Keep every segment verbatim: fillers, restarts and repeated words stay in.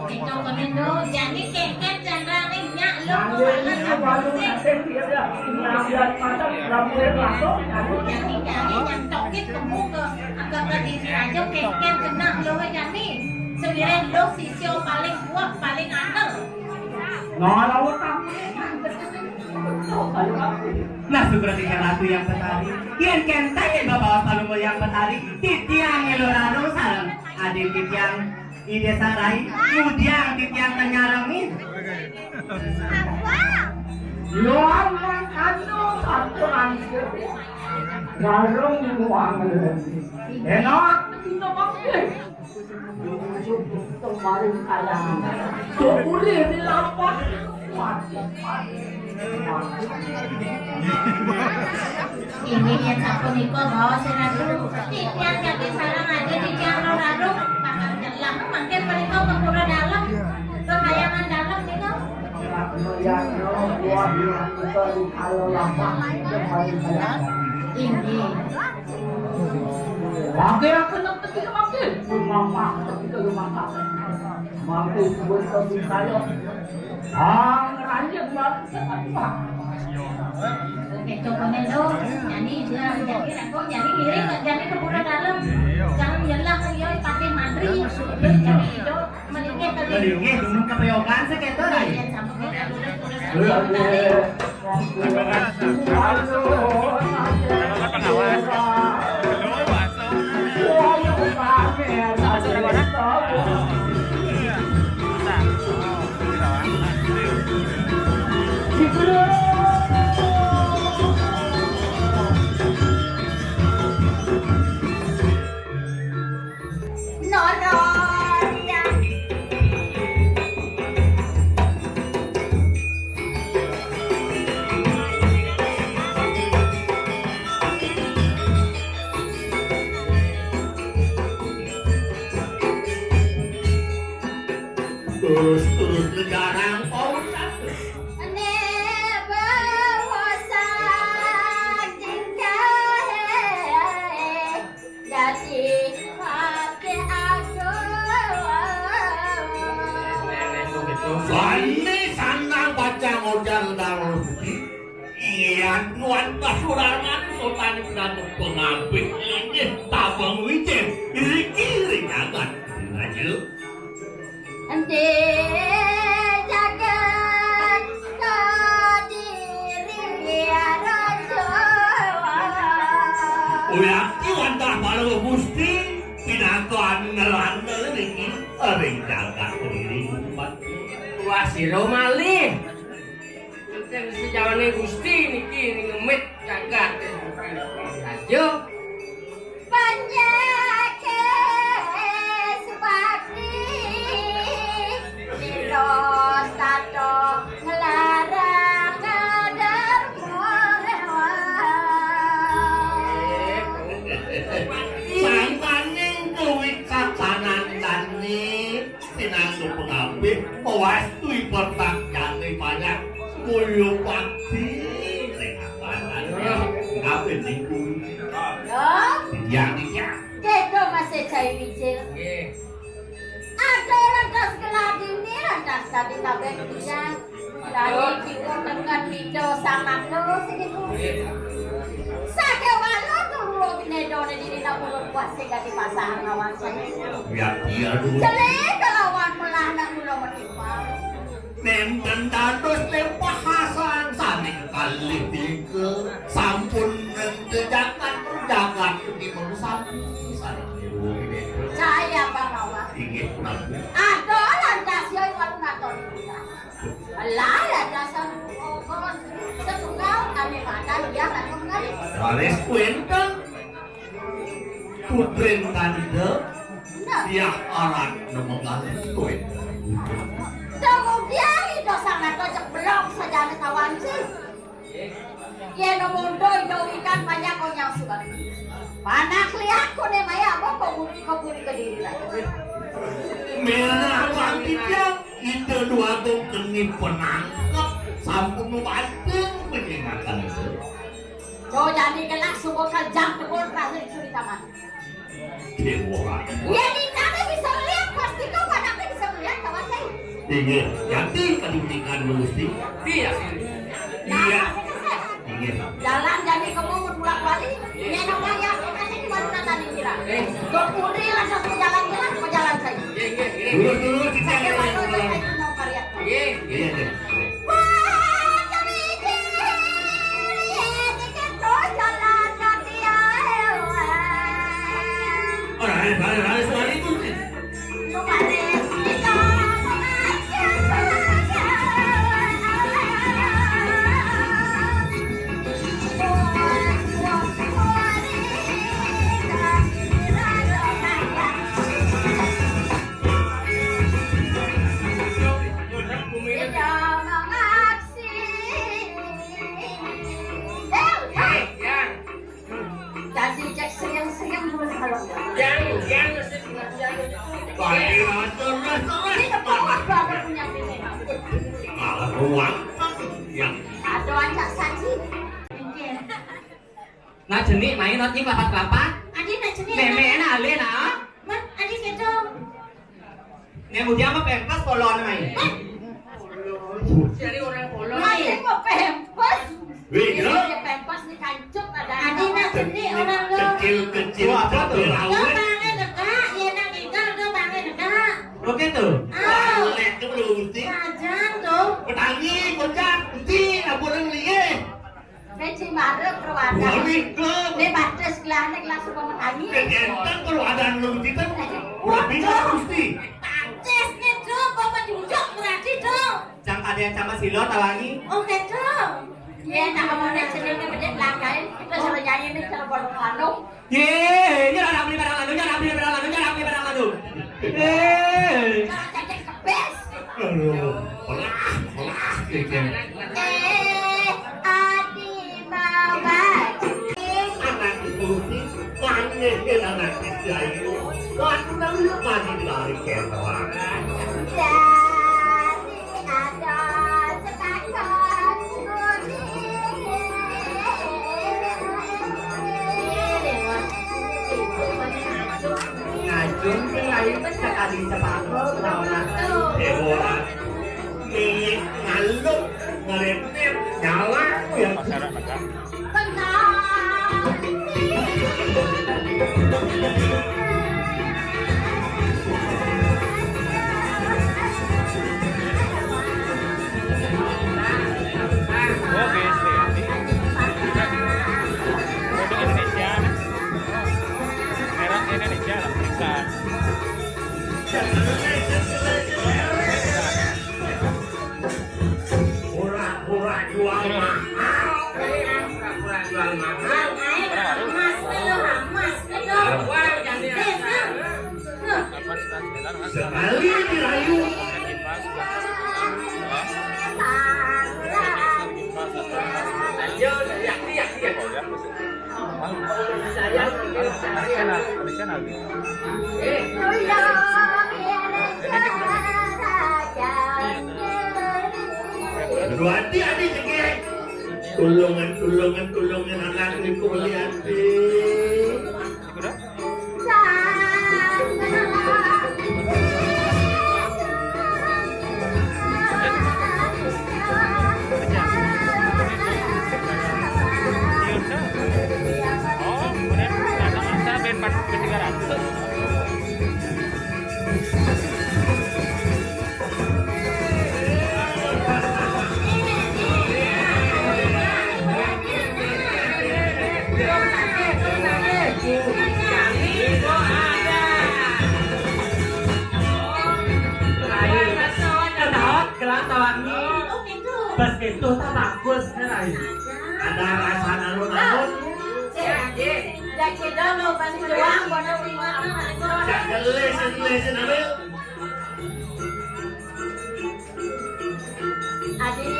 Ento konen do, jani kengken jandrane nyak lo. Nanging kok malah ini baru sih. Nanti dia bilang, "Ngambil mata, ngambil masuk, ngambil." Jani, jani nyantokit kemu ke, agak ke diri aja kengken kena lo jani. Sewiren lo sisio paling kuat, paling andel. Nah, lawan kamu. Nah, sugra tiga ratu yang petari. Yen kenteng yen bapak Palungguh yang petari. Titiang elo raro sareng adik titiang Ide Sarai. Mudiang titiang tenyaremin. Yohan mangkano satu angkir. Garung muang. Enak, kita mampir. Kemarin kayangan. Tuh boleh di lapak. Ini dia sapunika bawa sira dulu. Titiang kaki sarang aja di jaro rarung. Bakal jelang mangkin mereka ke pura dalam. Ke kayangan dalam nika. Yang roh buah yang betul di kalau lapak. Kemarin kayangan. Ini. Wakil aku nak ketika wakil. Rumah mak ketika rumah mak. Mampu buat kami kaya. Ah, ngeranjang banget sama Tuhan. Oke, coba nih, Dok. Nyanyi, dia nyanyi, Rengkong nyanyi, ngiring, nggak nyanyi ke pura dalam. Jangan nyelah, ya, pakai mantri. Dia nyanyi, Dok. Melingkih kali. Melingkih, dulu kepeyokan seketor, ay. Iya, sama kayak tadi, terus, terus, terus. Nara. Terus-terus ngegarang pausan. Ene bawa saking kae. Dadi ati aduh. Bani sana baca modal darul budi. Iya, nuan pasurangan sotan pinantuk pengabih ini tabang wijen. Riki ring agat. Raja. Endi jagat kadiri raja. Uyati wantah bala Gusti pinangkan ngelandel niki ring jagat Kediri. Wah, sira malih. Enten sejawane Gusti niki ning ngemit jagat raja. Panjake subakti, lilo sato nglarang dharma rewa. Sangkaning kawicaksanan dane, pinantu pengabih, pawastu ipertak jane banyak, mulya bakti, ring apanan, kabeh niku. Ya. Iya, iya. Kedo masih jai mijil. Nggih. Ada lantas keladi ini, lantas tadi kabeh dijang. Dari jiwa tekan Ida Sang Adoh sing iku. Nggih. Sakewala turu binedone diri nak ulun kuat sing dadi pasangan lawan saya. Ya, iya, dulu. Jelek kelawan melah nak kula menimbang. Nenten dados tepahasan sane kalih tiga sampun nente jagat jagat di mengsapi sareng dewa ini. Cahaya Pangawa. Inggih, Prabu. Ada lantas ya iwal ngaton. Lah lantas setunggal kami makan dia ngaton kali. Raris kuenten. Putrin Kandida, nah. Dia aran nama galih kowe. Kemudian Ida Sang Nata ceblok sajane kawanci. Yen mundhut Ida wikan banyak konyang subat. Panak liak kone maya apa kok buri kok buri kediri lagi. Merah bangkitnya Ida Dwagung keni penangkep sampun mubanteng penyingatan itu. Do jani kelak subuh kejam tebul kasih cerita mah. Dewa. Yen intane bisa Inggih, Yati kadhing tikan Gusti. Iya. Iya. Inggih. Jalan jani kamu mun bulak-balik. Yen orang yang katanya di mana tadi kira. Eh. Kok putri langsung ke jalan, jalan, ke jalan saya. Iya, iya, iya. Dulu, dulu, Cici, saya ayo, baru ayo. Saya mau karya. Iya. Iya, iya. Wah, jadi Ora, ora, ora, ora, ora. Hei, yang. Tadi cek senyum-senyum dulu kalau. Yang, yang, yang. Balik, terus, terus. Ini kepala baru punya bini. Kalau ruang, yang. Aduh, ancak saji. Nah, jenik main not nying lapat kelapa. Adi nak jenik. Meme nak ale nak. Mah, adi kedo. Nek mudia mah pempes polon main. Cari orang polon. Main kok pempes. Wih, ini ya. Dia pempes nih kancut ada. Adi nak jenik orang lo. Kecil-kecil. Tuh, apa tuh? Cabai rawit. Tuh, bangai lega, ya nak tinggal tuh bangai lega. Oke tuh. Ah. Lek tuh belum mesti. Pajan tuh. Petani, kocak, mesti, nak boleh liye. Kecil bareng perwakilan. Boleh, tuh. Ini batas kelana kelas rumah petani. Kecil bareng perwakilan lo mesti tuh. Waduh. Bisa mesti. Tes nih, tuh, bapak duduk berarti tuh. Cang ada yang sama silo tawangi. Oke, tuh. Ya, tak mau nih, sendiri gede belakang. Kita suruh nyanyi nih, suruh bodoh kandung. Ye, ini orang beli barang lalu, orang beli barang lalu, orang beli barang lalu. Eh. Kalau cacing kepes. Aduh, pelah, pelah, gitu. Eh, adi bawa. Anak ibu, mana anak ibu? Waktu dulu mati lari kendor. Ada sepakat. Ngajung sing lain sekali sepatu lawan Dewa. Ini ngaluk ngeremet nyawa ya. Pura-pura jual mahal. Pura-pura jual mahal. Emas itu, emas itu. Sekali dirayu. Ayo, ya, ya, ya. Aduh, adi, adi, cekek. Tulungan, tulungan, tulungan, anak niku beli adi. Ketawa, gelang tawangi. Oh, gitu. Pas gitu, tak bagus, kan, Rai? Ada rasa alun-alun. Cek, cek. Dah, cek dulu, pas doang, bodoh, lima, enam, lima. Jangan gelis, gelis, gelis. Adi.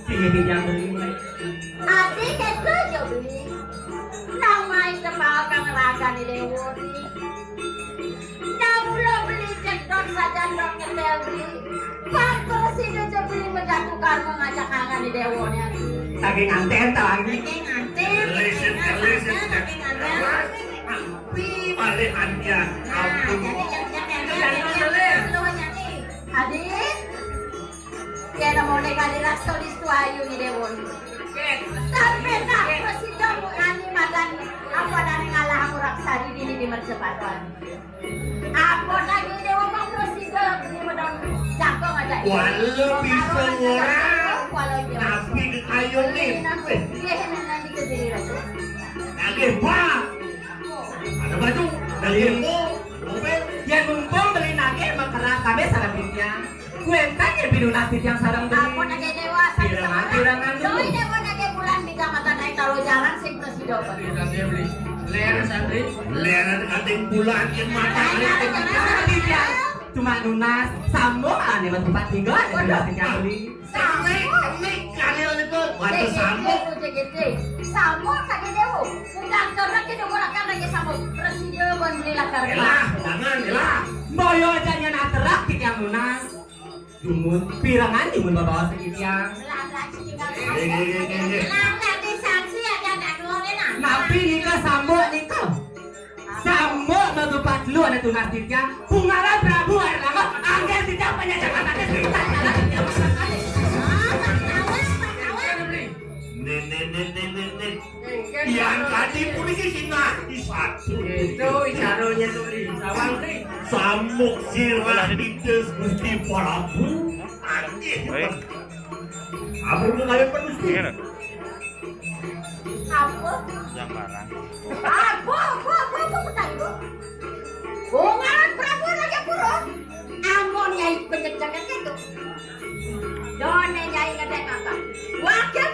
Sing dijabeli. Adi keto aja beli. Nang main kepala kang raga ni dewo ni. Nang ulo beli cedot saja dot ketel beli. Pantes sida aja beli menjatuhkan mengajak angan ni dewo ni. Lagi nganten tau lagi. Lagi nganten. Lagi nganten. Lagi nganten. Tapi balik antian. Nah, ampun. Jadi jangan, jangan, jangan, jangan, jangan, jangan, jangan. Adi. Déwa. Sampai tak prasida nani madan apa dane ngalah aku raksari dini di mercepaton. Apa lagi Déwa mau prasida di madan jangkong aja. Walau bisa ngora, tapi kekayu nih. Nggih, nanti ke diri ratu. Nagih, Pak. Ada baju, ada ilmu, ada mobil. Ya, mumpung beli nagih, mengkerang kami sareng titiang. Kuentan ya pinunas titiang sareng beli. Ampun, Age Déwa, sama-sama. Kira-kira ngandung. Doi Déwa nagih bulan di kecamatan naik taruh jalan sing prasida. Leres, Andri. Leres kating bulan yang mata. Titiang cuma nunas, sambung, ane tempat tinggal, ada nunas titiang beli. Nek, nek, karya niku. Waduh, sambung. Sambung, Age Déwa. Bukan kerja kita murahkan lagi sambung. Prasida pun beli lakar. Elah, jangan, elah. Boyo aja nyen aterak titiang nunas. Dumun, pirengan timun babawa sakit tiang. Lah, lah, sing tinggal. Nggih, nggih, nggih, nggih, nggih. Lah, lah, di sanksi aja tak nuwun, nah. Napi nika sambuk nika? Sambuk matupat lu ada tunas titiang. Pungaran Prabu Erlangga, angger titiang panjajakan tadi cerita. Nen, nen, nen, nen, nen, nen. Yang tadi puniki sinah isatu. Itu isarone tuh, Ri. Sawang, Ri. Samuk sirah pides Gusti Prabu. Anjir. Baik. Apa itu kalian penuh, Gusti? Iya, loh. Apa? Yang mana? Apa, apa, apa, apa, apa, apa? Pungaran Prabu Rajapura. Amun Nyai penjejangan itu. Done Nyai ngedek apa? Wakil